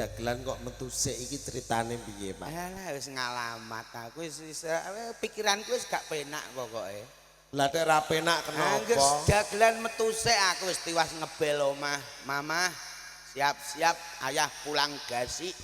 Dagelan kok metu sik iki critane piye, Pak? Alah wis ngalamat aku wis pikiranku wis gak penak pokoke. Lah nek ra penak Angger kenapa? Dagelan metu sik aku wis tiwas ngebel omah. Mamah, siap-siap ayah pulang gasik.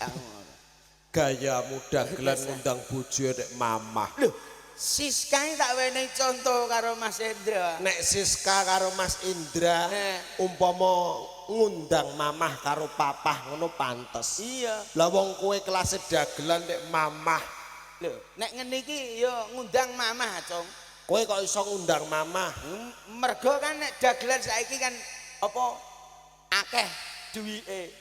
Gayamu dagelan ngundang bojo nek mamah. Lho, Siska iki tak wenehi contoh karo Mas Indra. Nek Siska karo Mas Indra umpama ngundang mamah karo papah ngono pantes. Iya. Lah wong kowe kelas dagelan nek mamah. Lho, nek ngene iki ya ngundang mamah, Cung. Kowe kok iso ngundang mamah? Mergo kan nek dagelan saiki kan apa akeh duwike.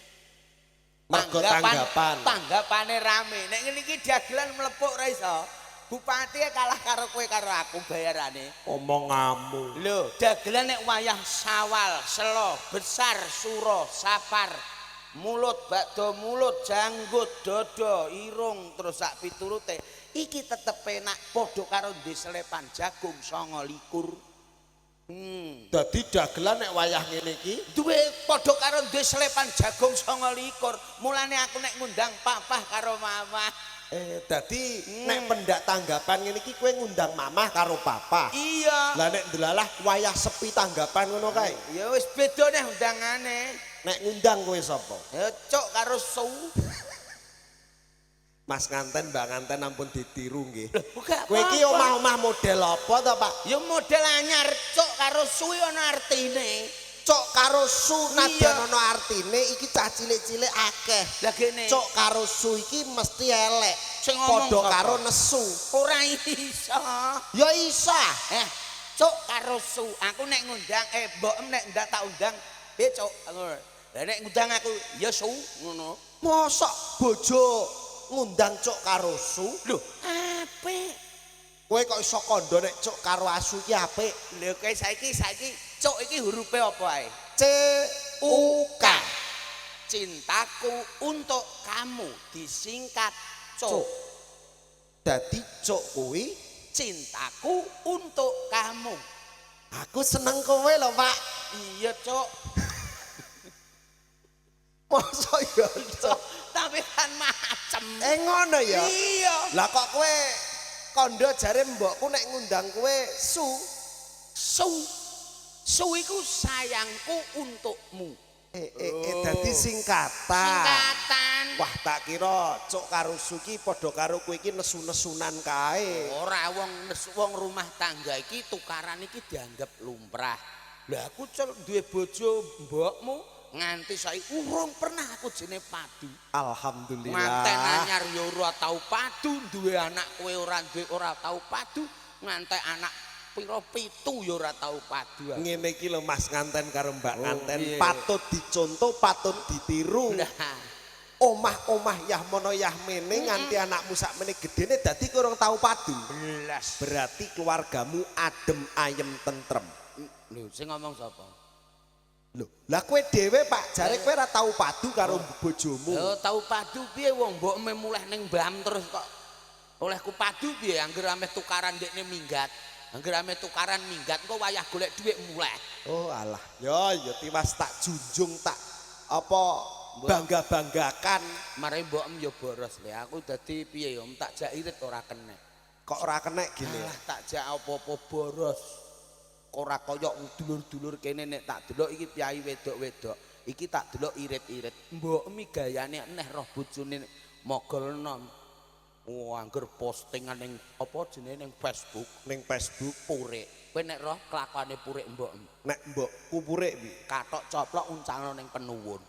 Mergo tanggapan. Tanggapane rame. Nek ngene iki dagelan mlepuk ra iso. Bupati kalah karo kowe karo aku bayarane. Omonganmu. Lho, dagelan nek wayah Sawal, Selo, Besar, Suro, Safar, mulut, bakdo mulut, janggut, dodo, irung, terus sak piturute. Iki tetep penak padha karo ndeselepan jagung 29. Dadi dagelan nek wayah ngene iki duwe padha karo ndeselepan jagung 29. Mulane aku nek ngundang papah karo mamah. Dadi nek pendak tanggapan ngene iki kowe ngundang mamah karo papa. Iya. Lah nek ndelalah wayah sepi tanggapan ngono kae. Ya wis beda neh undangane. Nek ngundang kowe sapa? Ya cuk karo su. Mas nganten, Mbak nganten ampun ditiru nggih. Lho, kowe iki omah-omah model apa to, Pak? Ya model anyar cuk karo su ana artine. Cuk karo su nadyan ana artine iki cah cilik-cilik akeh. Lah gene. Cuk karo su iki mesti elek. Sing ngomong padha karo nesu. Ora iso. Ya iso. Cuk karo su. Aku nek ngundang mbokem nek ndak tak undang, piye cuk? Ngono. Lah nek ngundang aku ya su ngono. Mosok bojo ngundang cuk karo su? Lho, apik. Kowe kok iso kandha nek cuk karo asu iki apik? Lho kowe saiki cuk iki hurufe apa ae? C U K. Cintaku untuk kamu disingkat cuk. Dadi cuk kuwi cintaku untuk kamu. Aku seneng kowe lho, Pak. Iya, cuk. Mosok ya cuk. Tapi kan macem. Ngono ya. Iya. Lah kok kowe kandha jare mbokku nek ngundang kowe su. Su. Su iku sayangku untukmu. Dadi singkatan. Singkatan. Wah, tak kira cuk karo su iki padha karo kowe iki nesu-nesunan kae. Ora wong rumah tangga iki tukaran iki dianggap lumrah. Lah aku cel duwe bojo mbokmu nganti saiki urung pernah aku jenenge padu. Alhamdulillah. Nganten anyar ya ora tau padu, duwe anak kowe ora duwe ora tau padu, ngantek anak pira pitu ya ora tau padu. Ngene iki lho Mas nganten karo Mbak nganten, iya. Patut dicontoh, patut ditiru. Nah, Omah-omah yahmono yahmene nganti anakmu sakmene gedene dadi kurang tau padu. Belas. Berarti keluargamu adem ayem tentrem. Lho, sing ngomong sapa? Lho, lah kowe dhewe Pak, jare kowe ora tau padu karo bojomu. Lho, tau padu piye wong mbokme mulih ning Mbam terus kok olehku padu piye anggere ameh tukaran ndekne minggat. Anggere ameh tukaran minggat engko wayah golek dhuwit mulih. Oh alah, ya ya tiwas tak junjung tak apa bangga-banggakan. Mare mbokem ya boros le, aku dadi piye ya tak jak irit ora kenek. Kok ora kenek gini? Alah tak jak apa-apa boros. Ora kaya dulur-dulur kene nek tak delok iki piyai wedok-wedok. Iki tak delok irit-irit. Mbokem gayane neh roh bojone mogol nom. Oh, angger postingan ning apa jenenge ning Facebook, Ning Facebook purik. Kowe nek roh kelakuane purik mbokem. Nek mbokku purik piye? Kathok coplok uncalno ning penuwun.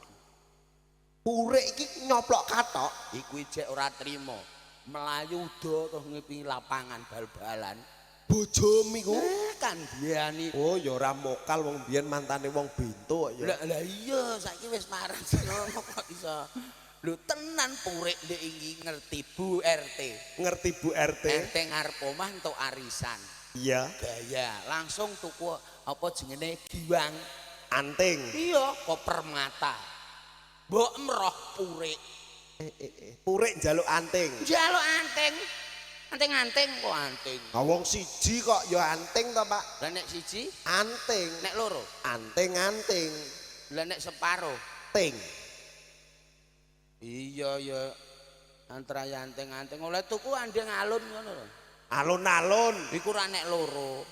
Purik iki nyoplok kathok. Iku ijek ora trima. Melayu udo terus ngipi lapangan bal-balan. Bojomu iku? Kandhani. Oh ya ora mokal wong biyen mantane wong bento kok ya. Lah iya saiki wis marah ngono kok iso. Lho tenan purik ndek iki ngerti Bu RT. Ngerti Bu RT? RT ngarep omah entuk arisan. Iya. Gaya langsung tuku apa jenenge giwang. Anting. Iya, koper mata. Mbok roh purik. Purik njaluk anting. Njaluk anting. Anting-anting kok anting. Ha wong siji kok ya anting to, Pak. Lah nek siji, anting. Nek loro, anting-anting. Lah nek separo, ting. Iya ya. Antara anting-anting oleh tuku andeng alun ngono lho. Alun-alun. Iku ora nek loro.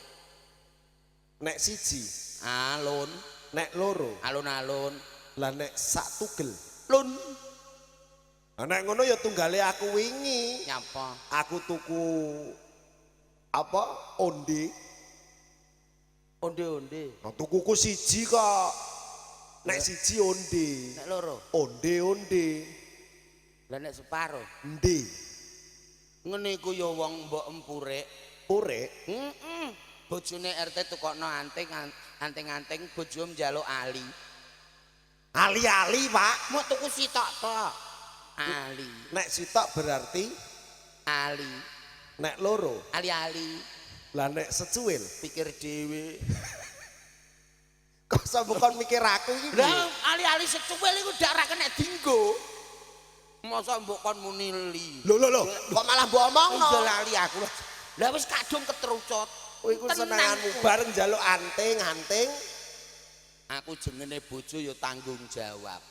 Nek siji, Alun, nek loro, alun-alun. Lah nek sak tugel. Lun. Lah nek ngono ya tunggale aku wingi. Nyapa? Aku tuku apa? Onde. Onde-onde. Nah, tukuku siji kok. Nek siji onde. Nek loro. Onde-onde. Lah nek separo. Endi? Ngene iku ya wong mbok empurek. Purek. Heeh. Bojone RT tukokno anting anting-anting bojo njaluk ali. Ali-ali, Pak. Mau tuku sitok tok. Ali, Nek sitok berarti ali, nek loro. Ali-ali. Lah nek secuil. Pikir dhewe. Kok sapa kon mikir aku iki? Lah ali-ali secuil iku dak ra kena dinggo. Masa mbok kon muni li. Lho lho lho, kok malah mbok omongno? Iya lali aku. Lah wis kadung ketrucut. Kowe iku senenganmu bareng njaluk anting-anting. Aku jengene bojo ya tanggung jawab.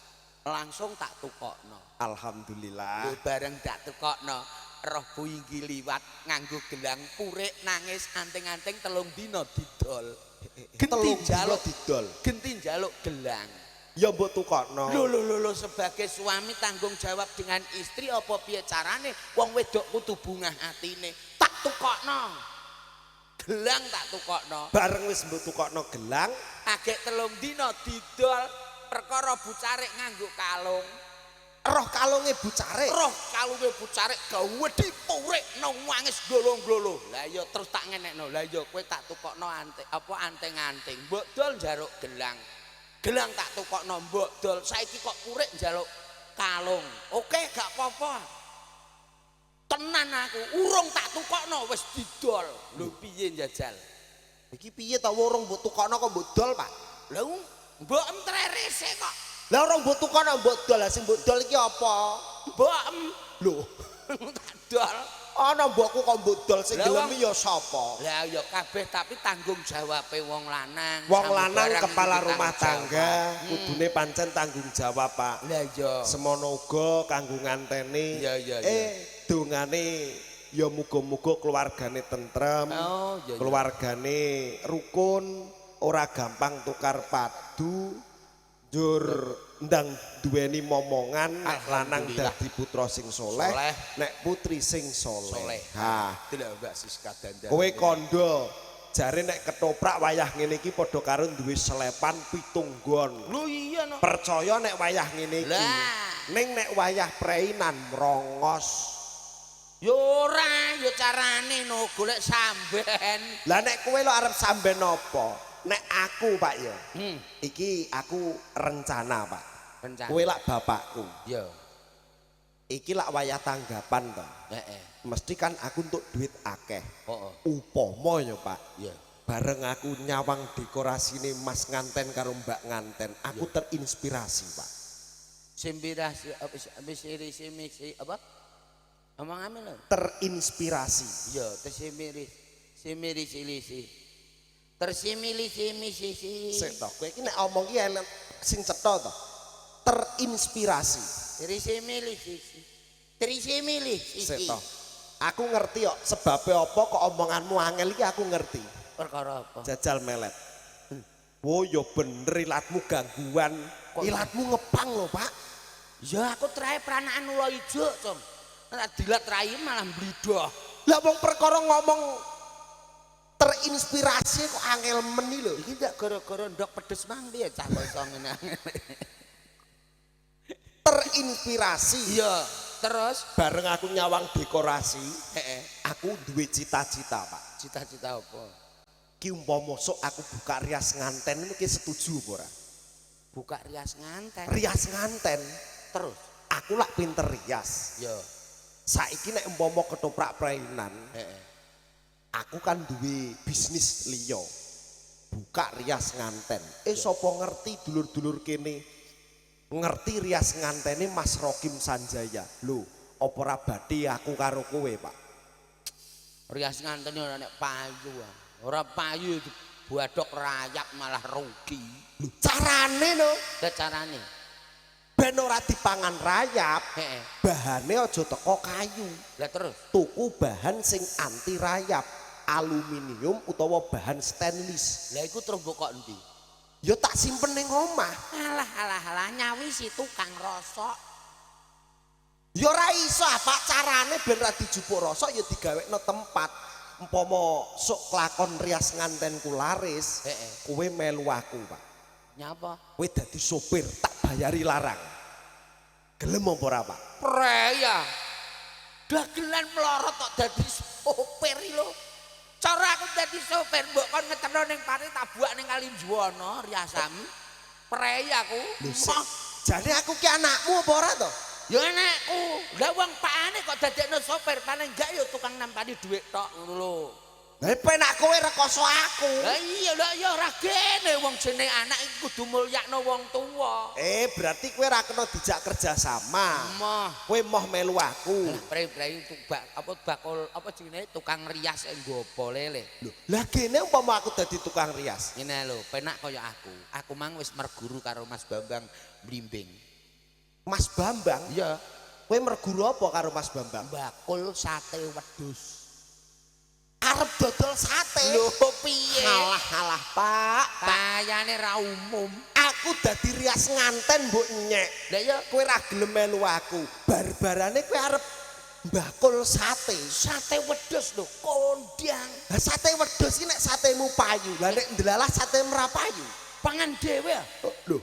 Langsung tak tukokno. Alhamdulillah. Lho bareng tak tukokno, roh bu iki liwat nganggo gelang purik nangis anting-anting 3 dina didol. Genti njaluk didol. Genti njaluk gelang. Ya mbok tukokno. Lho lho lho lho sebagai suami tanggung jawab dengan istri apa piye carane wong wedok kudu bungah atine. Tak tukokno. Gelang tak tukokno. Bareng wis mbok tukokno gelang, agek 3 dina didol perkara bucarik nganggo kalung. Roh kalunge bucarik. Roh kalunge bucarik gawedhi purik nangis glolong-glolo. Lah iya terus tak ngenekno. Lah iya kowe tak tukokno anting apa anting-anting. Mbok dol njaluk gelang. Gelang tak tukokno mbok dol. Saiki kok purik njaluk kalung. Oke gak apa-apa. Tenan aku urung tak tukokno wis didol. Lho piye njajal? Iki piye ta urung mbok tukokno kok mbok dol, Pak? Lha mbok entrerese kok. Lah urung mbok tukokno mbok dol, lah sing mbok dol iki apa? Mbok em. Lho, tak dol. Ana mbokku kok mbok dol sing gelemi ya sapa? Lah ya kabeh tapi tanggung jawabe wong lanang. Wong lanang kepala rumah tangga kudune pancen tanggung jawab, Pak. Lah iya. Semono uga kanggo nganteni. Iya iya. Dongane ya muga-muga keluargane tentrem. Oh, iya, iya. Keluargane rukun, ora gampang tukar padu, njur ndang duweni momongan, nek lanang dadi putra sing soleh, nek putri sing soleh. Ha, delok Mbak Siska dandan. Kowe kandha jare nek ketoprak wayah ngene iki padha karo duwe selepan 7 nggon. Lho iya no. Percaya nek wayah ngene iki. Ning nek wayah preinan mrongos. Ya ora, ya carane no golek samben. Lah nek kowe lho arep samben apa? Nek aku, Pak ya. Iki aku rencana, Pak. Rencana. Kowe lak bapakku. Iya. Iki lak wayah tanggapan to. Heeh. Mesti kan aku entuk duit akeh. Heeh. Upama ya, Pak. Iya. Bareng aku nyawang dekorasine Mas nganten karo Mbak nganten, aku terinspirasi, Pak. Simpirasi apa? Omong ame lho. Terinspirasi. Iya, tersimiri simiri silisi. Tersimili simi sisi. Sik to, kowe iki nek omong ki elek sing cetha to. Terinspirasi. Tersimili sisi. Tersimili sisi. Sik to. Aku ngerti kok sebabe apa kok omonganmu angel iki aku ngerti. Perkara apa? Jajal melet. Wo ya bener ilatmu gangguan. Ilatmu ngepang lho, Pak. Ya aku trae pranakan ula ijo, Cung. Nek dilat rai malah blidoh. Lah wong perkara ngomong terinspirasi kok angel meni lho. Iki ndak gara-gara ndok pedes mang piye cah kok iso ngene. Terinspirasi. Iya, terus bareng aku nyawang dekorasi, heeh, aku duwe cita-cita, Pak. Cita-cita apa? Ki umpama sok aku buka rias nganten iki setuju apa ora? Buka rias nganten. Rias nganten. Terus aku lak pinter rias. Iya. Saiki nek umpama ketoprak prainan, heeh. Aku kan duwe bisnis liya. Buka rias nganten. Sapa ngerti dulur-dulur kene ngerti rias ngantene Mas Rokim Sanjaya. Lho, apa ora bathi aku karo kowe, Pak? Rias nganten ora nek payu. Ora payu dibuadok rayap malah rugi. Lho, carane no. Lah carane. Ben ora dipangan rayap, Heeh. bahane aja teko kayu. Lah terus Tuku bahan sing anti rayap, aluminium utawa bahan stainless. Lah iku terus mbok kok endi? Ya tak simpen ning omah. Alah alah alah nyawisi tukang rosok. Ya ora iso, Pak, carane ben ra dijupuk rosok ya digawekno tempat. Umpama sok kelakon rias ngantenku laris, Heeh. kowe melu aku, Pak. Nyapa? Kowe dadi sopir, tak bayari larang. Gelem apa ora, Pak? Preya. Dagelan melorot kok dadi sopir lho. Cara aku dadi sopir mbok kon ngeterno ning pari tak buak ning Kali Juwana riasam. Prei aku. Lho, sik. Jane aku ki anakmu apa ora to? Ya anakku. Lah wong pakane kok dadekno sopir, paling enggak ya tukang nampani dhuwit tok ngono lho. Lah penak kowe rekoso aku. Lah iya lah ya ora gene wong jenenge anak iki kudu mulyakno wong tuwa. Berarti kowe ora kena dijak kerja sama. Moh. Kowe moh melu aku. Lah prei-prei tubak apa bakul apa jenenge tukang rias sing nggo apa lele. Lho, lah gene umpama aku dadi tukang rias. Ngene lho, penak kaya aku. Aku mang wis merguru karo Mas Bambang Blimbing. Mas Bambang? Iya. Kowe merguru apa karo Mas Bambang? Bakul sate wedhus. Arep dodol sate. Lho piye? Alah alah, Pak. Kayane ra umum. Aku dadi rias nganten mbok nyek. Lah ya Kowe ra gelem melu aku. Bar-barane kowe arep bakul sate. Sate wedhus lho kondang. Lah sate wedhus iki nek satemu payu, lah nek ndelalah sate ora payu. Pangan dhewe ah. Oh, lho,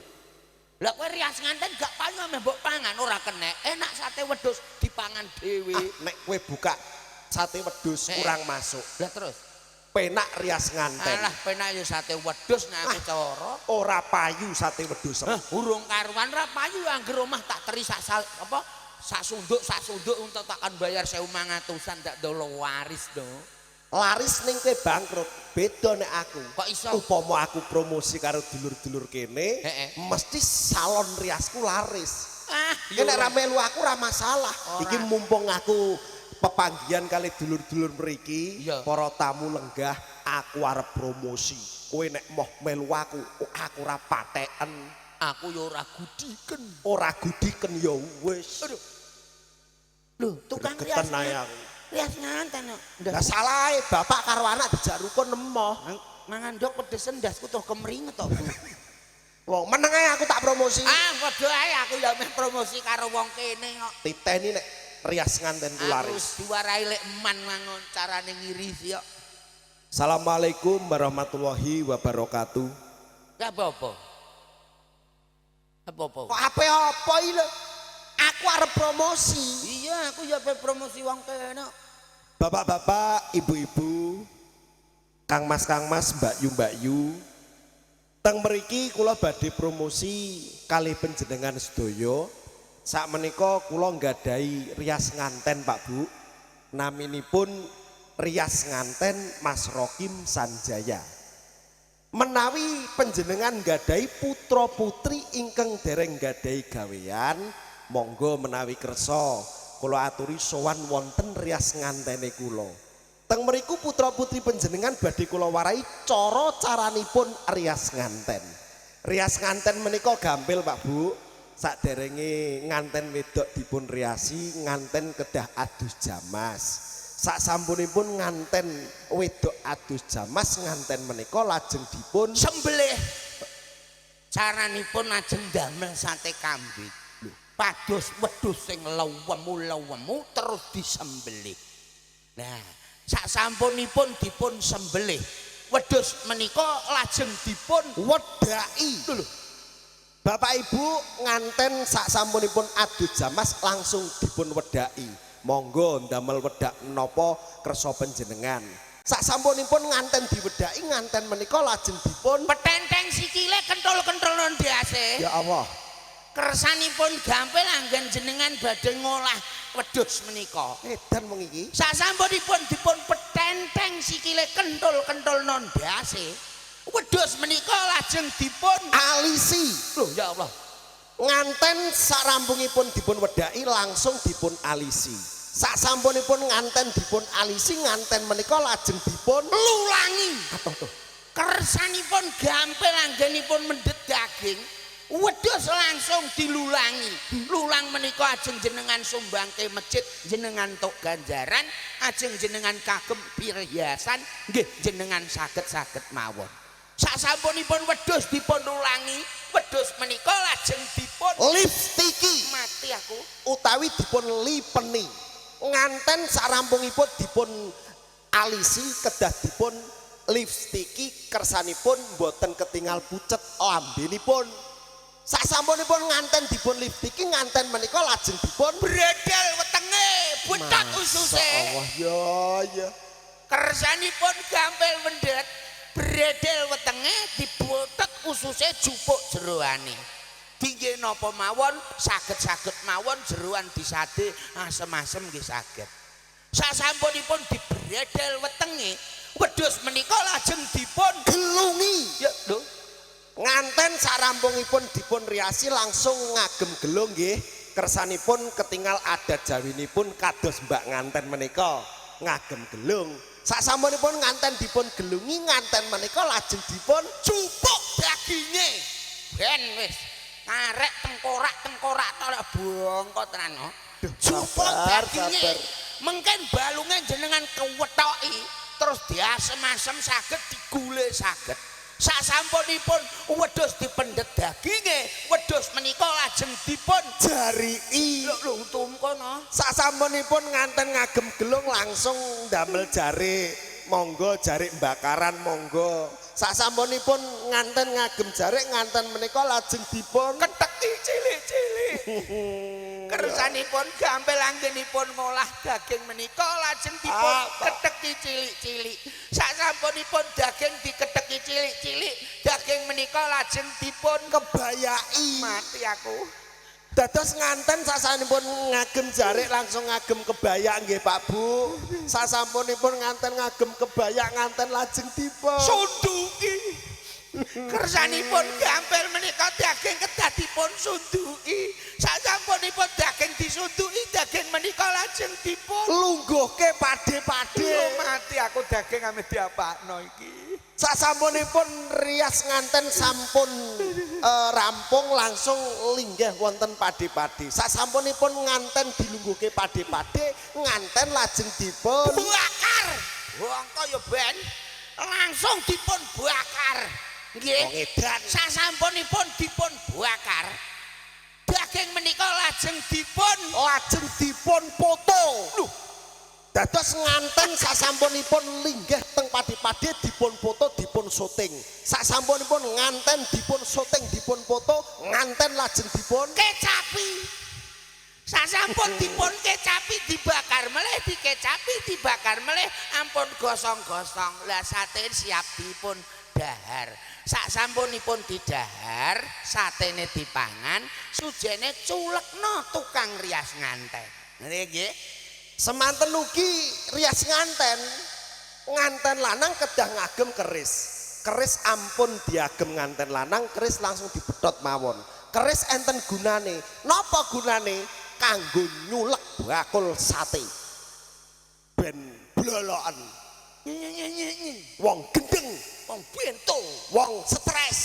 Lah kowe rias nganten gak payu ameh mbok pangan ora kenek. Enak sate wedhus dipangan dhewe. Ah, nek kowe buka sate wedhus kurang masuk. Lah terus Penak rias nganten. Alah penak ya sate wedhus nek aku cara. Ora payu sate wedhus. Hah, urung karuan ra payu angger omah tak teri sak apa sak sunduk untuk takkan bayar 1.500-an tak dolo waris do. Laris ning kowe bangkrut. Beda nek aku. Kok iso? Upama aku promosi karo dulur-dulur kene, mesti salon riasku laris. Ah, Iki nek ra melu aku ra masalah. Ora. Iki mumpung aku pepanggihan kali dulur-dulur mriki, para tamu lenggah, aku arep promosi. Kowe nek moh melu aku, aku ora pateken. Aku ya ora gudiken. Ora gudiken ya wis. Aduh. Lho, tukang rias. Gregetan ae aku. Rias nganten kok. Lah salahe bapak karo anak dijak rukun emoh. Mangan ndok pedesen ndasku toh kemringet to. Wong meneng ae aku tak promosi. Ah, padha ae aku ya meh promosi karo wong kene kok. Titeni nek rias ngantenku laris. Aku diwarai lek eman mangon carane ngirisi kok. Assalamualaikum warahmatullahi wabarakatuh. Gak apa-apa. Apa-apa. Kok ape apa iki lho? Aku arep promosi. Iya, aku ya ape promosi wong kene. Bapak-bapak, ibu-ibu, Kang Mas, Kang Mas, Mbak Yu, Mbak Yu. Teng mriki kula badhe promosi kalih panjenengan sedaya. Sakmenika kula nggadahi rias nganten, Pak Bu. Naminipun rias nganten Mas Rokim Sanjaya. Menawi panjenengan nggadahi putra putri ingkang dereng nggadahi gawean, monggo menawi kersa kula aturi sowan wonten rias ngantene kula. Teng mriku putra putri panjenengan badhe kula warai cara caranipun rias nganten. Rias nganten menika gampil, Pak Bu. Saderenge nganten wedok dipun riasi, nganten kedah adus jamas. Sak sampunipun nganten wedok adus jamas, nganten menika lajeng dipun sembelih. Caranipun lajeng damel sate kambing. Pados wedhus sing lewemu-lewemu terus disembelih. Nah, sak sampunipun dipun sembelih, wedhus menika lajeng dipun wedaki. Lho. Bapak Ibu nganten sak sampunipun adus jamas langsung dipun wedaki. Monggo ndamel wedak menapa kersa panjenengan. Sak sampunipun nganten diwedaki, nganten menika lajeng dipun petenteng sikile kentul-kentul nang ndase. Ya Allah. Kersanipun gampil anggen jenengan badhe ngolah wedhus menika. Edan wong iki. Sak sampunipun dipun petenteng sikile kentul-kentul nang ndase. Wedhus menika lajeng dipun alisi. Lho ya Allah. Nganten sarampungipun dipun wedaki langsung dipun alisi. Sak sampunipun nganten dipun alisi, nganten menika lajeng dipun lulangi. Atuh tuh. Kersanipun gampil anggenipun mendhet daging. Wedhus langsung dilulangi. Lulang menika ajeng jenengan sumbangke masjid, jenengan tok ganjaran, ajeng jenengan kagem perhiasan, nggih jenengan saged-saged mawon. Sasampunipun wedhus dipun lulangi, wedhus menika lajeng dipun lipstiki mati aku. Utawi dipun lipeni. Nganten sarampungipun dipun alisi kedah dipun lipstiki kersanipun mboten ketingal pucet lambenipun. Sasampunipun nganten dipun lipstiki, nganten menika lajeng dipun bredel wetenge, butak ususe. Allah ya ya. Kersanipun gampil mendhet, bredel wetenge dibutet ususe jupuk jeroane. Dingge napa mawon saged-saged mawon jeroan disade asem-asem nggih saged. Sasampunipun dibredel wetenge, wedhus menika lajeng dipun gelungi. Ya lho. Nganten sarampungipun dipun riasi langsung ngagem gelung nggih. Kersanipun ketingal adat jawinipun kados mbak nganten menika ngagem gelung. Sasampunipun nganten dipun gelungi, nganten menika lajeng dipun jupuk daginge. Ben wis karek tengkorak-tengkorak tok bongko tenan no. Jupuk daginge. Mungkin balunge jenengan kewethoki terus diasem-asem saged, digule saged. Sasampunipun wedhus dipendhet daginge, wedhus menika lajeng dipun jariki. Lho lho untum kono. Sasampunipun nganten ngagem gelung langsung ndamel jarik. Monggo jarik bakaran monggo. Sasampunipun nganten ngagem jarik, nganten menika lajeng dipun keteki cilik-cilik. Kersanipun gampil anggenipun ngolah daging menika lajeng dipun keteki cilik-cilik. Sasampunipun daging diketeki cilik-cilik, daging menika lajeng dipun kebayaki. Mati aku. Dados nganten sasampunipun ngagem jarik langsung ngagem kebayak nggih Pak Bu. Sasampunipun nganten ngagem kebayak, nganten lajeng dipun sunduki. Kersanipun gampil menika daging kedah dipun sunduki. Sasampunipun daging disunduki, daging menika lajeng dipun lungguhke pade-pade. Lho mati aku daging ame diapakno iki. Sasampunipun rias nganten sampun rampung langsung linggih wonten pade-pade. Sasampunipun nganten dilungguhke pade-pade, nganten lajeng dipun bakar. Bongko ya ben langsung dipun bakar. Nggih. Wong edan. Sasampunipun dipun bakar, daging menika lajeng dipun foto. Lho. Dados nganten sasampunipun linggih teng pade-pade dipun foto, dipun syuting. Sasampunipun nganten dipun syuting, dipun foto, nganten lajeng dipun kecapi. Sasampun dipun kecapi dibakar melih, dikecapi dibakar melih, ampun gosong-gosong. Lah sate siap dipun dahar. Sasampunipun didahar, satene dipangan, sujene culekno tukang rias nganten. Ngene nggih. Semanten ugi rias nganten. Nganten lanang kedah ngagem keris. Keris ampun diagem nganten lanang, keris langsung dibethot mawon. Keris enten gunane. Napa gunane? Kanggo nyulek bakul sate. Ben bloloken. Wong gendeng, wong bento, wong stres,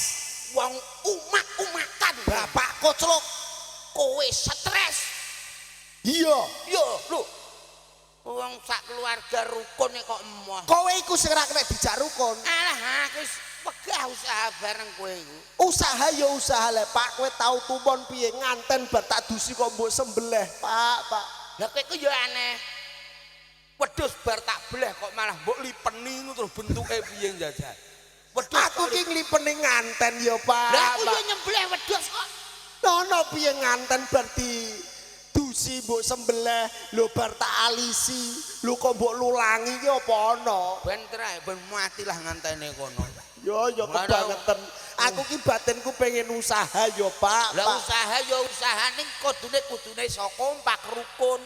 wong umak-umakan, bapak koclok, kowe stres. Iya, iya lho. Wong sak keluarga rukun kok emoh. Kowe iku sing ora kena dijak rukun. Alah aku wis wegah usaha bareng kowe iku. Usaha ya usaha le Pak, kowe tau tumon piye nganten bar tak dusi kok mbok sembelih, Pak, Pak. Lah kowe iku ya aneh. Wedhus bar tak bleh kok malah mbok lipeni ngono terus bentuke piye njajal. Wedhus aku ki nglipeni nganten ya, Pak. Lah aku yo nyembelih wedhus kok. Nono piye nganten bar di dusi mbok sembelih, lho bar tak alisi, lho kok mbok lulangi ki apa ana? Ben trae ben matilah ngantene kono. Yo yo kebangetan. Aku ki batinku pengen usaha yo, Pak. Lah usaha yo usaha ning kudune iso kompak rukun.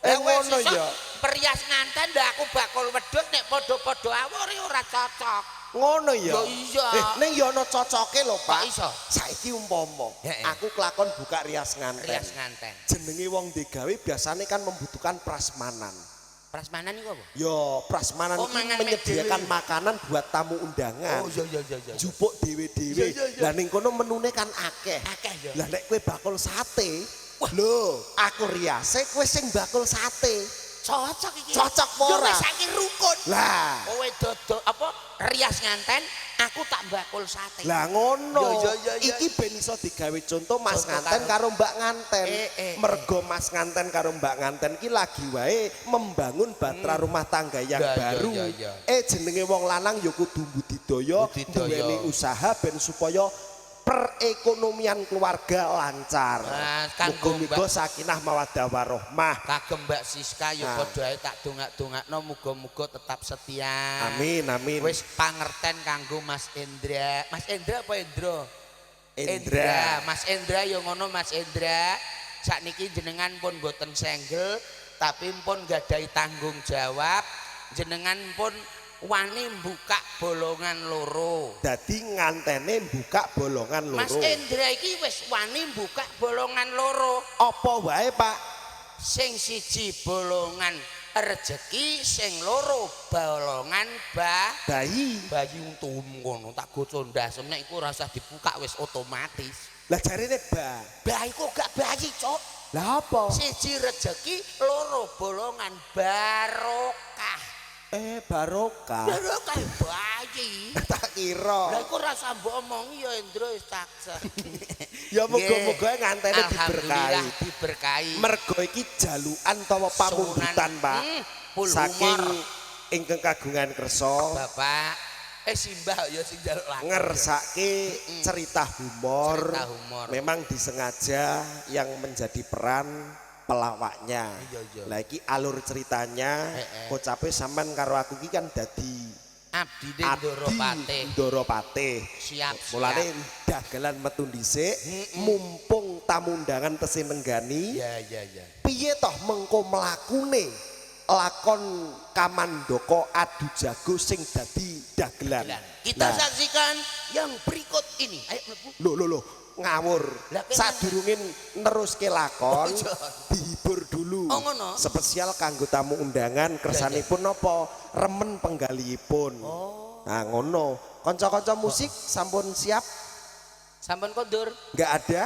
Ngono ya. Perias nganten ndak aku bakul wedhus nek padha-padha awore ora cocok. Ngono ya. Yo iya. Ning yo ana cocoke lho, Pak. Iso. Saiki umpama aku kelakon buka rias nganten. Rias nganten. Jenenge wong digawe biasane kan membutuhkan prasmanan. Prasmanan iku apa? Yo, prasmanan Oh, iki mangan menyediakan dhewe. Makanan buat tamu undangan. Oh, iya. Jupuk dhewe-dhewe. Iya. Lah, ning kono menune kan akeh. Akeh ya. Lah, nek kowe bakul sate, lho, aku riase, kowe sing bakul sate. Cocok iki. Cocok apa Yo ora? Wis saiki rukun. Lah, Kowe dodol apa rias nganten, aku tak bakul sate. Lah, ngono. Iya. Iki ben iso digawe contoh Mas Contoh nganten karo Mbak nganten. Mergo Mas nganten karo Mbak nganten ki lagi wae membangun batra rumah tangga yang Iya, baru. iya. Eh, jenenge wong lanang ya kudu budidaya, Budidaya. duweni usaha ben supaya perekonomian keluarga lancar. Nah, kanggo Muga-muga sakinah mawaddah warahmah. Kagem Mbak Siska ya Nah. padha ae tak dongak-dongakno muga-muga tetap setia. Amin, amin. Wis pangerten kanggo Mas Endra. Mas Endra apa Endro? Endra. Mas Endra ya ngono, Mas Endra. Sakniki jenengan pun boten senggel tapi pun gadahi tanggung jawab. Jenengan pun wani buka bolongan loro. Dadi ngantene buka bolongan loro. Mas Endra iki wis wani buka bolongan loro. Apa wae, Pak? Sing siji bolongan rejeki, sing loro bolongan Bayi. Bayi untum ngono tak goco ndasem, nek iku ora usah dibuka wis otomatis. Lah, jarine ba. Bayi kok gak bayi, Cok. Lah, apa? Siji rejeki, loro bolongan barokah. Eh, barokah. Barokah bayi. Tak kira. Lah, iku ora usah mbok omongi ya, Endro, wis tak. Ya muga-muga ngantene Alhamdulillah diberkahi. Diberkahi. Mergo iki jalukan tawa pamundutan, Pak. Pul Saking humor. Ingkang kagungan kersa Bapak eh simbah ya sing njaluk lakon. Ngersake cerita humor. Cerita humor. Memang disengaja yang menjadi peran pelawaknya. Iya. Lah, iki alur ceritanya, kocape sampean karo aku iki kan dadi Abdine Ndoro Patih. Ndoro Patih. Siap, siap. Mulane dagelan metu dhisik, mumpung tamu undangan tesih nenggani. Iya. Piye toh mengko mlakune lakon Kamandaka adu jago sing dadi dagelan. Kita Lah, saksikan yang berikut ini. Ayo mlebu. Lho lho lho, ngawur. Lah, kene- Sadurunge neruske lakon, Oh, iya. dihibur dulu. Oh, ngono. Spesial kanggo tamu undangan kersanipun napa remen penggalihipun. Oh. Nah, ngono. Kanca-kanca musik sampun siap? Sampun kondur. Enggak ada?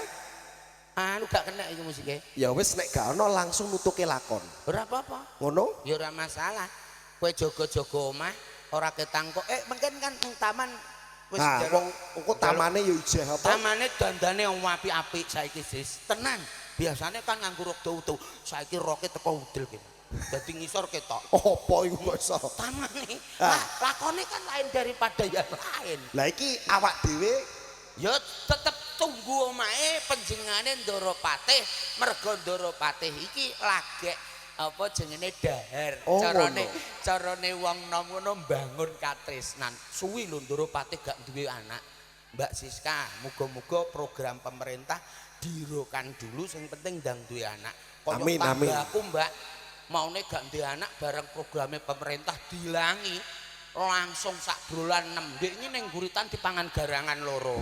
Anu gak kena iki musike. Ya wis, nek gak ono langsung nutuke lakon. Ora apa-apa. Ngono? Ya ora masalah. Kowe jaga-jaga omah ora ketangkok. Eh, mungkin kan ning taman wis Nah, njaluk- wong engko tamane ya ijeh apa? Tamane dandane apik-apik saiki, Sis. Tenan. Biasane kan nganggo rok dawa. Saiki roke teko udel kene. Dadi ngisor ketok. Apa iku kok iso? Tamane. Ah. Lah, lakone kan lain daripada yang lain. Lah, iki awak dhewe Ya tetep tunggu omahe panjenengane Ndoro Patih, mergo Ndoro Patih iki lagek apa jenenge dahar. Oh, Carane ngono. carane wong nom ngono mbangun katresnan. Suwi lho Ndoro Patih gak duwe anak. Mbak Siska, muga-muga program pemerintah dirokan dulu, sing penting ndang duwe anak. Kaya Amin, amin. tanggaku, Mbak, maune gak duwe anak bareng programe pemerintah dilangi langsung sak bulan 6. Ndek iki ning guritan dipangan garangan loro.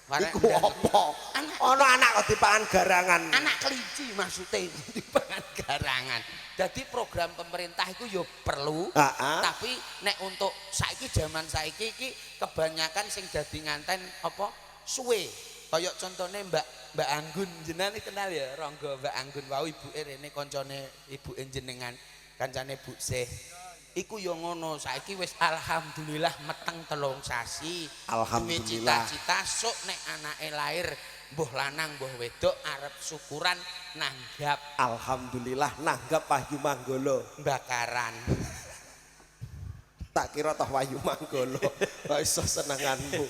Karek Iku apa? Anak. Ana anak kok dipangan garangan. Anak kelinci maksudnya dipangan garangan. Jadi program pemerintah itu yo perlu, tapi nek untuk saiki, zaman saiki iki kebanyakan sing dadi nganten apa suwe. Kayak contohnya Mbak Mbak Anggun, jenengan kenal ya, Ronggo Mbak Anggun wau ibuke rene, koncone ibuke jenengan, kancane Bu Seh. Iku yo ngono, saiki wis alhamdulillah meteng 3 sasi. Duwe Alhamdulillah. cita-cita sok nek anake lahir mbuh lanang mbuh wedok arep syukuran nanggap. Alhamdulillah nanggap Wahyu Manggolo. Bakaran. Tak kira toh Wahyu Manggolo. Kok iso senenganmu.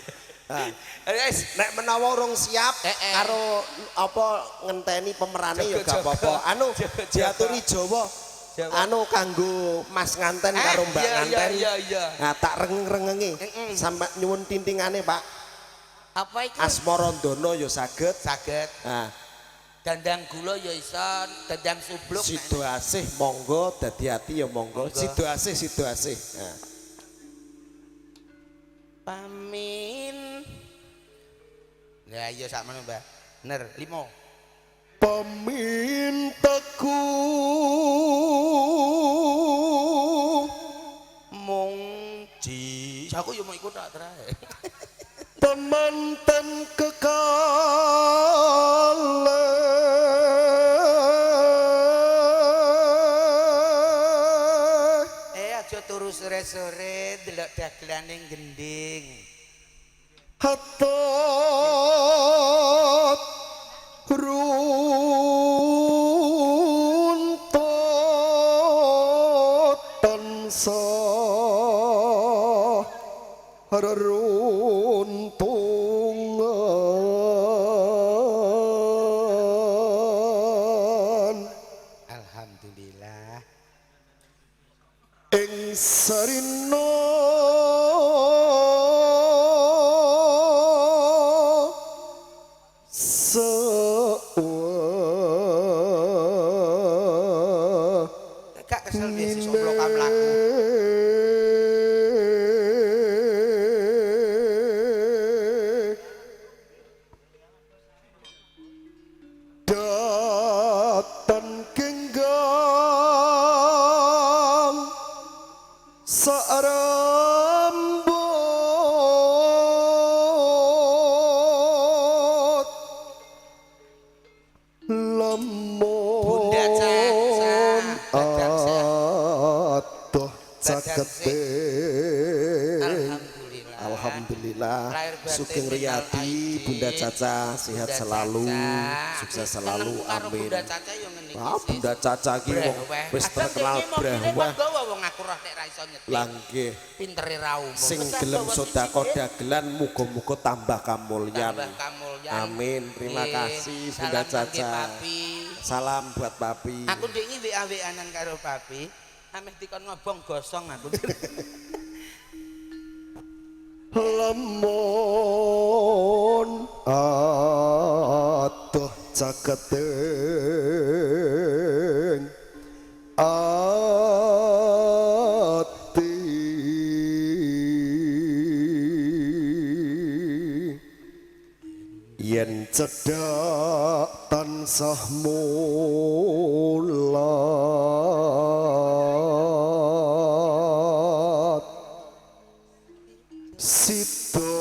Nah, Wis. Nek menawa urung siap Eh, eh. karo apa ngenteni pemerane ya gak Jaga-jaga. apa-apa. Anu, Jaga-jaga. diaturi Jawa. Jawa. Anu kanggo Mas nganten Eh, karo Mbak nganten. Iya. Nah, tak rengeng-rengenge. Sampai nyuwun tintingane, Pak. Apa iku? Asmarandana ya saged. Saged. Nah, Dandang gula ya iso, dandang subluk. Sido asih monggo, dadi ati ya monggo. Monggo. Sido asih, sido asih. Nah. Pamin. Ya iya sakmono, Mbak. Bener, limo. Pemintaku. Aku yo mau ikut tak terae. Temanten kekalih Aja turu sore-sore delok dagelane gending. Hatot runtut tansah reruntungan. Alhamdulillah. Ing sarina sewa Gak kesel dia sesuk blok mlaku. Datan genggang sarambut lemon Bunda Caca, badan sehat. Aduh Badan cakete. Alhamdulillah. Alhamdulillah. Lahir batin Sugeng minal Riyadi, aidin. Bunda Caca sehat Bunda selalu, Caca. sukses selalu, Senengku karo amin. Bunda Caca yo ngene iki. Ah, Bunda Caca ki wong wis terkenal brehweh. Gawa wong aku roh nek ra iso nyetir. Lah nggih, Pintere ra umum. sing Wis gelem gawa sedekah siji, dagelan muga-muga tambah kamulyan. tambah kamulyan. Amin. Terima Nggih. kasih Bunda Salam kangge Caca. Papi. Salam buat Papi. Aku ndek iki WA-WA-an karo Papi. Ameh dikon ngobong gosong aku. Lemon aduh caketing ati yen cedhak tansah mulat sida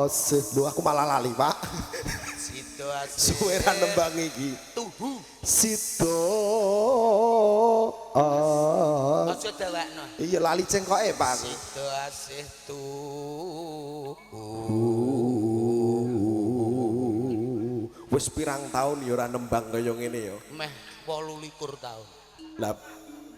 asih. Lho aku malah lali, Pak. Sido asih. Suwe ra nembang iki. Tuhu. Sida asih. Aja dawakno. Iya lali cengkoke, Pak. Sido asih tuhu. Wis pirang tahun ya ora nembang kaya ngene ya. Meh 28 tahun. Lah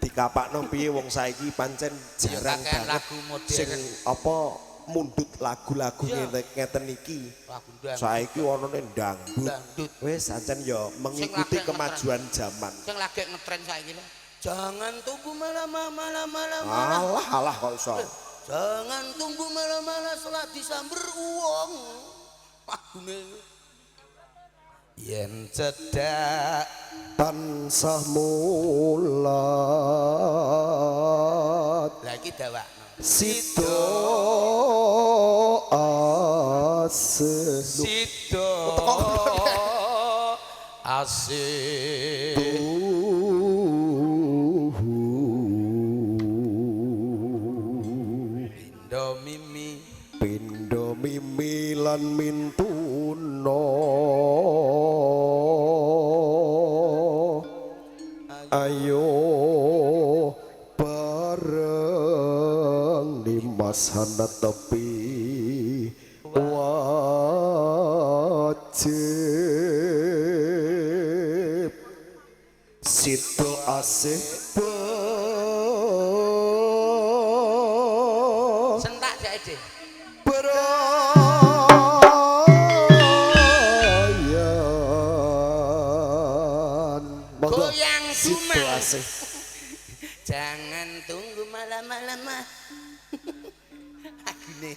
dikapakno piye wong saiki pancen jarang kakean banget lagu modern. sing apa mundut lagu-lagu Iya. ngeten iki. Lagu dangdut. Saiki onone dangdut. Dangdut. Wis ancen ya mengikuti lagi kemajuan zaman. Sing lagi ngetren saiki lho. Jangan tunggu malam-malam malam. Alah alah kok iso. Jangan tunggu malam-malam setelah disamber uang. Lagune. Yen cedak Tansah mulat lagi dawakno. sida asih. Sido asih. Pindo mimi Pindo mimi lan mintuno ayo bareng Dimas tepi wajib sido asih sentak jake deh. Brayan. Monggo. Goyang Sido dumang. asih. Jangan tunggu malam-malam. Agune.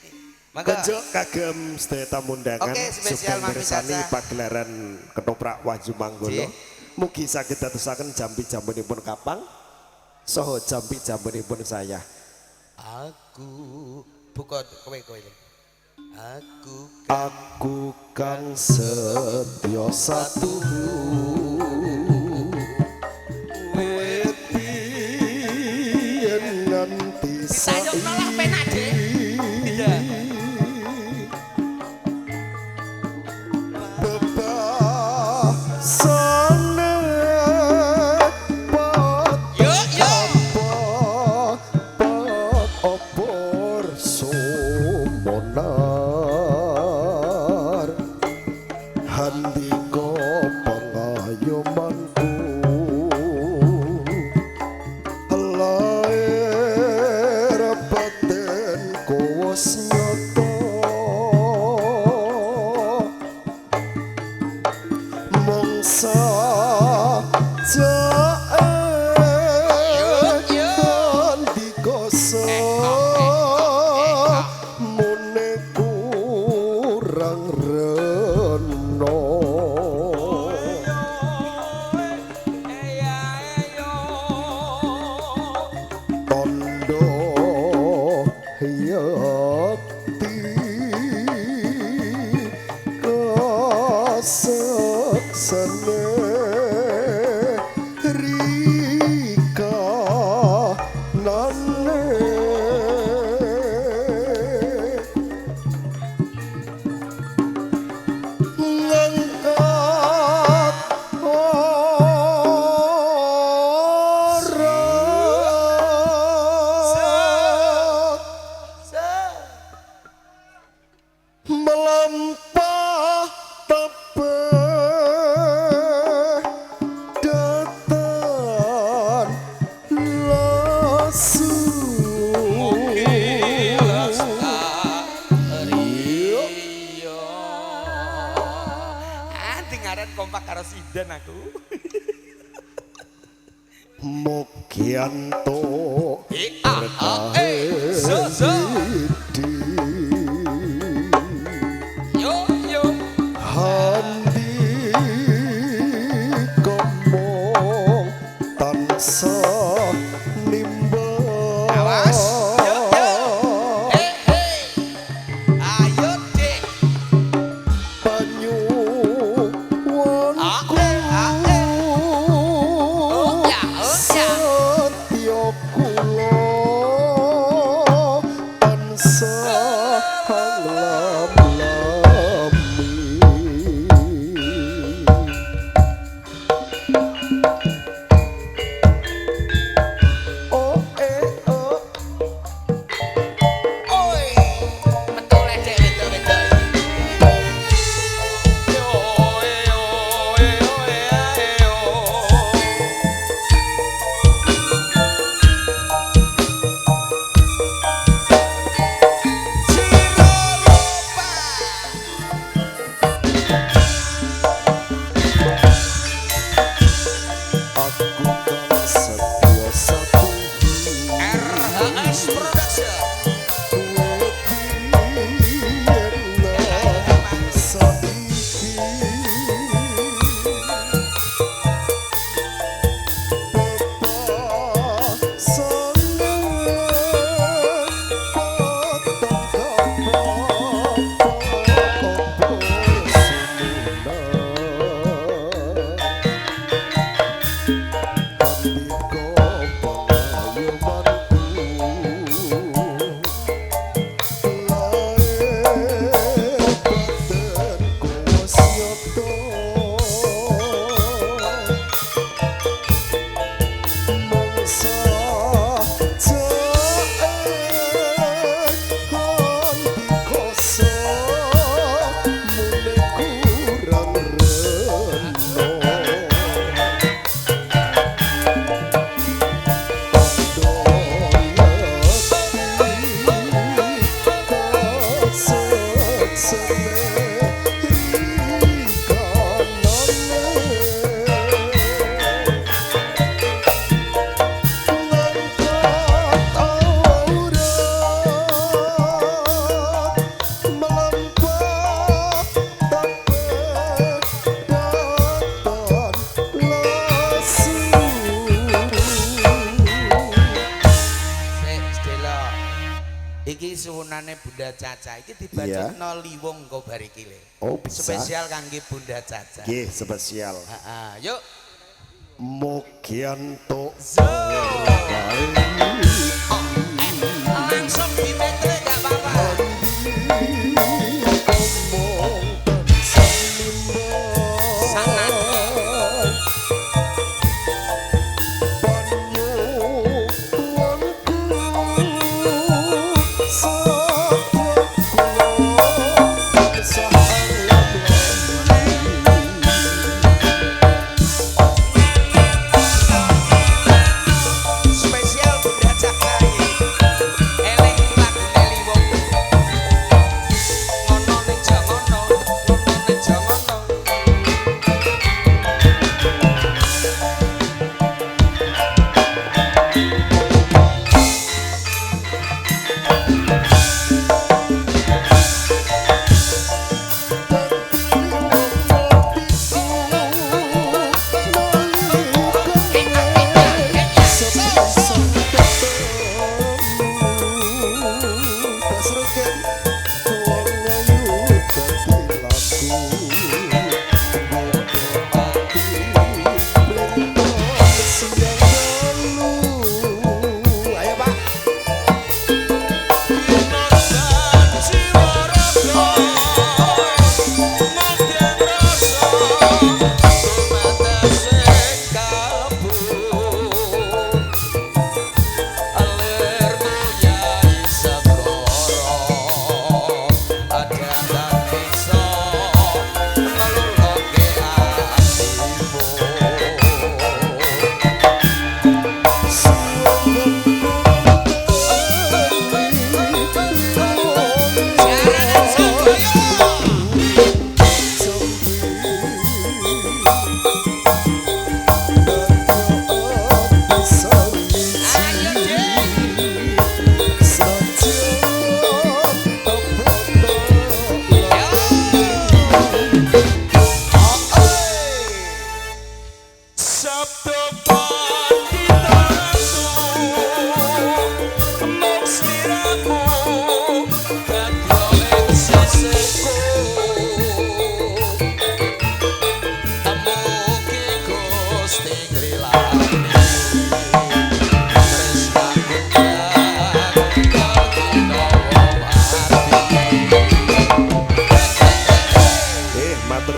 Monggo. Kenjuk kagem sedaya tamu undangan Oke, spesial sugeng Mami mirsani Caca. pagelaran ketoprak Wahyu Manggolo. Nggih. Mugi saged dadosaken jampi-jampinipun kapang saha jampi-jampinipun saya. Aku buka kowe kowe. Aku Aku kang setya satuhu wit biyen Seksene rika nane ngangkat ora melampah tebeh datan lasu. Iya. Ah, dengaran kompak karo sinden aku. Mugi antuk E A A E so so. di Yo yo. Handi kemong tansah nimbang. Awas. Yo yo. Eh eh. Ayo Dik. Panyuwunku Ah, eh, ah, eh. Oh ya, oh ya. Setya kula tansah nglam-lami. Oh eh oh. Oi. Metu ledek wedok-wedok iki. Yo yo yo yo. Ciro lupa. Aku kang setya satuhu RHS Production. Sik, sedelok. Iki suwunane Bunda Caca. Iki dibacutno liwung engko bar iki le. Oh, bisa. Spesial kangge Bunda Caca. Nggih, spesial. Heeh, yuk. Mugi entuk Zo. Langsung dimetre gak apa-apa. Sangat. Spesial Bunda Caca iki. Eling lagune liwung. Ngono ning jangono, ngono ning jangono.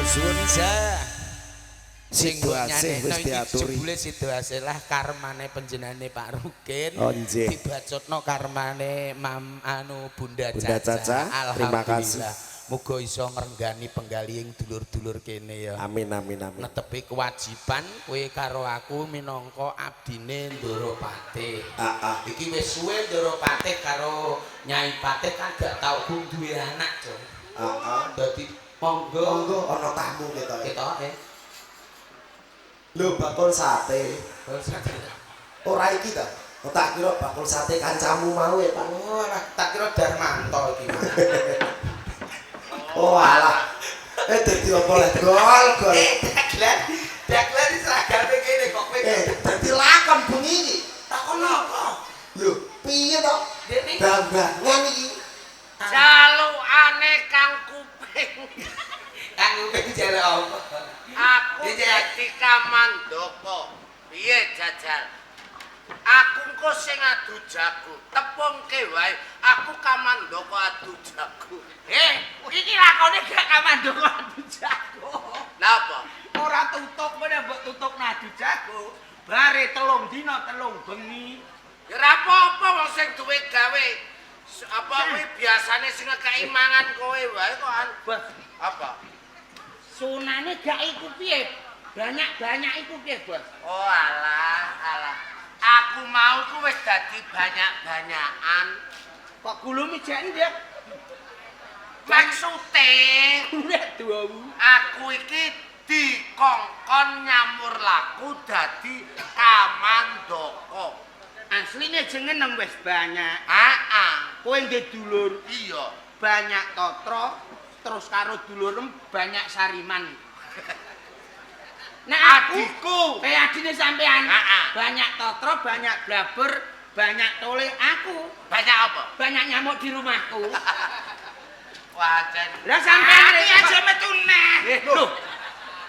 Suwun. Sing mbok Sidoasih wis nyanekno iki diaturi. Jebule Sidoasih lah karmane panjenengane Pak Rukin. Oh, nggih. Dibacutno karmane Mam anu Bunda, Bunda Caca, terima kasih. Alhamdulillah. Muga iso ngrenggani penggalihing dulur-dulur kene ya. Amin amin amin. Netepi kewajiban kowe karo aku minangka abdine Ndoro Patih. Ah, ah. Iki wis suwe Ndoro Patih karo Nyai Patih kan gak tau gung duwe anak, Cung. Ah, ah. Dadi monggo. Monggo ana tamu ketoke. Ketoke. Lho bakul sate. Ora iki ta? Oh, tak kira bakul sate kancamu mau ya, Pak. Oh, alah, tak kira Darmanto iki. Oh alah. Eh dadi apa le gol gol. Dagelan, dagelan seragame kene kok kowe. Eh dadi lakon bengi iki. Takon apa? Lho, piye to? Dene Bambangan iki. Jalukane Kang Kuping. Kang Kuping jaluk apa? Aku dadi kamandaka. Piye jajal? Aku engko sing adu jago. Tepungke wae. Aku kamandaka adu jago. Eh, iki lakone gak kamandaka adu jago. Lah apa? Ora tutuk kowe nek mbok tutuk adu jago. Bare 3 dina 3 bengi. Ya ora apa-apa wong sing duwe gawe. Apa kuwi biasane sing ngekeki mangan kowe wae kok an. Bos, Apa? sunane gak iku piye? Banyak-banyak iku piye, Bos? Oh alah, alah. Aku mau ku wis dadi banyak-banyakan. Kok gulune jek ndek? Maksude Gulune duwu. aku iki dikongkon nyamur laku dadi kamandaka. Asline jeneng wis banyak. Heeh. Kowe ndek dulur Iya. banyak totra, terus karo dulurem banyak sariman. Nek aku Adikku. adine sampean Heeh. banyak totra, banyak blabur, banyak tole aku. Banyak apa? Banyak nyamuk di rumahku. Wah, jan. Lah sampean Aku aja metu neh. Lho.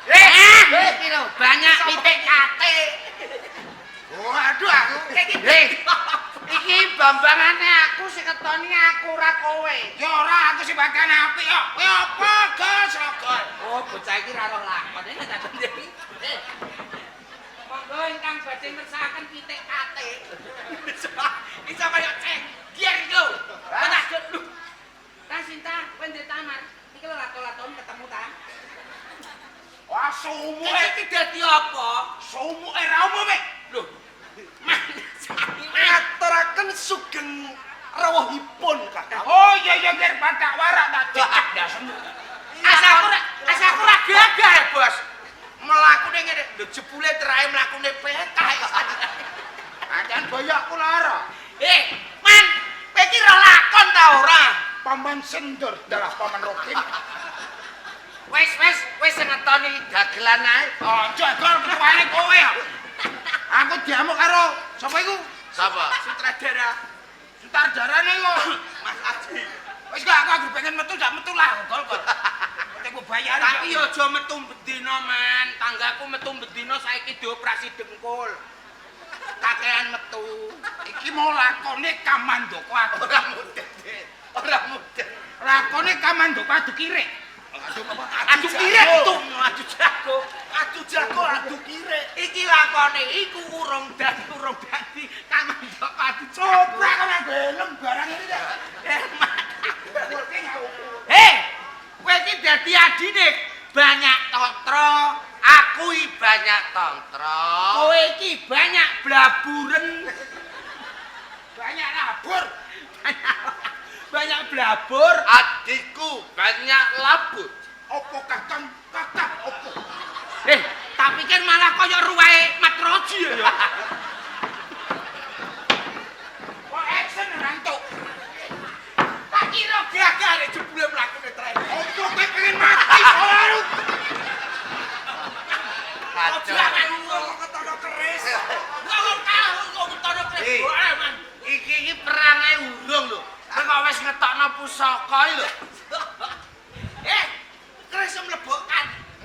Eh, Eh, iki lho, banyak pitik kate. Waduh aku. Iki bambangane aku sing ketoni aku ora kowe. Ya ora, aku sing bagian apik kok. Kowe apa, Gus? Rogol. Oh, bocah iki ra roh lakon. Ini tak ndek. Monggo ingkang badhe ngersakaken pitik kate. Iso kaya ceng. Gier lho. Tak lho. Ta Sinta, kowe ndek tamar. Iki lho lato-laton ketemu ta. Wah, sumuke Iki dadi apa? sumuke ra umum e. Lho. Ngaturaken sugeng rawuhipun, Kakang. Oh iya iya biar batak warak tak cecek ndasmu. Asa aku ra gagah, Bos. Mlakune ngene, lho jebule terae mlakune PK. Pancen boyokku lara. Eh, Man, kowe iki roh lakon ta ora? Paman sendur dalah paman Rokim. Wis wis wis ngetoni dagelan ae. Aja gol ketuane kowe ya. Aku diamuk karo sapa iku? Sapa? Sutradara Sutradarane kok. Mas Aji. Wis gak aku anggere pengen metu gak metu lah gol kok. Nek bayar. Tapi ya aja metu bendina, Man. Tanggaku metu bendina saiki dioperasi dengkul. Kakean metu. Iki mau lakone Kamandaka aku. Ora mudeng. Ora mudeng. Lakone Kamandaka adu kirik. Adu apa? Adu kirik itu, adu jago. Adu jago, adu kirek. Iki lakone iku urung dadi Kamandaka adu jago. Coprak kok nganggo helm barang ini ta. Eh, Man. Hei, kowe iki dadi adine banyak totra, Aku i banyak tantra. kowe iki banyak blaburen, Banyak labur. banyak blabur. Adikku banyak labut. Opo kakang kakang opo? Eh, tak pikir malah kaya ruwahe Matroji ya. Kok action rantuk. Tak kira gagah nek jebule mlakune tren. Opo kowe pengen mati ora lu? Kacau. Kok ketono keris. Wong kok ketono keris. Eh. Ora, Man. Iki iki perange urung lho. Kowe kok wis ngetokno pusaka iki lho.